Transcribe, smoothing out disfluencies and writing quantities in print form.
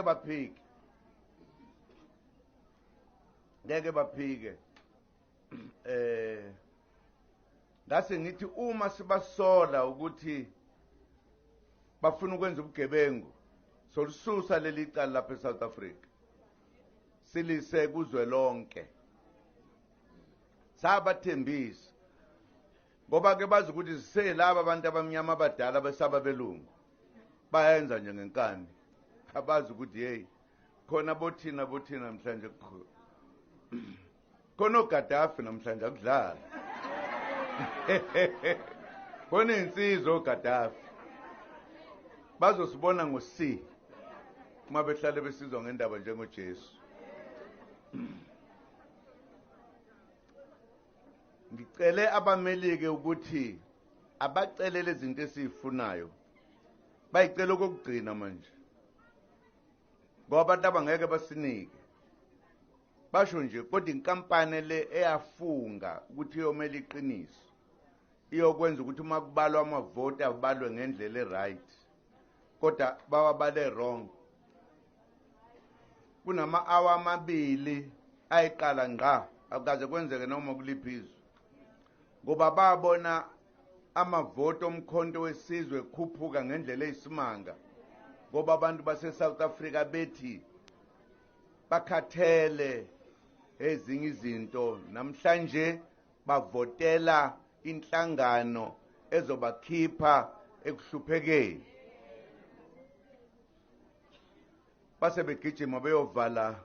Baphike, ngeke baphike. Ngase ngithi uma sibasola ukuthi bafuna ukwenza ubugebengu, solisusa leli cala lapha eSouth Africa, silise kuzwe lonke. Sabathembisa ngoba ke bazi ukuthi siselaba abantu abamnyama abadala besaba belungu, bayenza nje ngenkani, abazi ukuthi hey khona bothina namhlanje khona oGaddafi namhlanje akudlala, khona insizwa oGaddafi, bazosibona ngo-C uma behlale besizwa ngendaba njengoJesu. Ngicele abamelike ukuthi abacelele izinto esizifunayo, bayicela okugcina manje ngoba abantu abangeke basinike. Basho nje kodwa inkampani le eyafunga ukuthi iyomela iqiniso, iyokwenza ukuthi uma kubalwa amavoti abalwe ngendlela e-right, kodwa bawabale wrong. Kunama-hour amabili ayiqala ngqa, akukaze kwenzeke noma kuliphi izwe, ngoba babona amavoti omkhonto wesizwe khuphuka ngendlela eyisimanga, ngoba abantu base-South Africa bethi bakhathele ezinye izinto, namhlanje bavotela inhlangano ezobakhipha ekuhluphekeni. Base begijima beyovala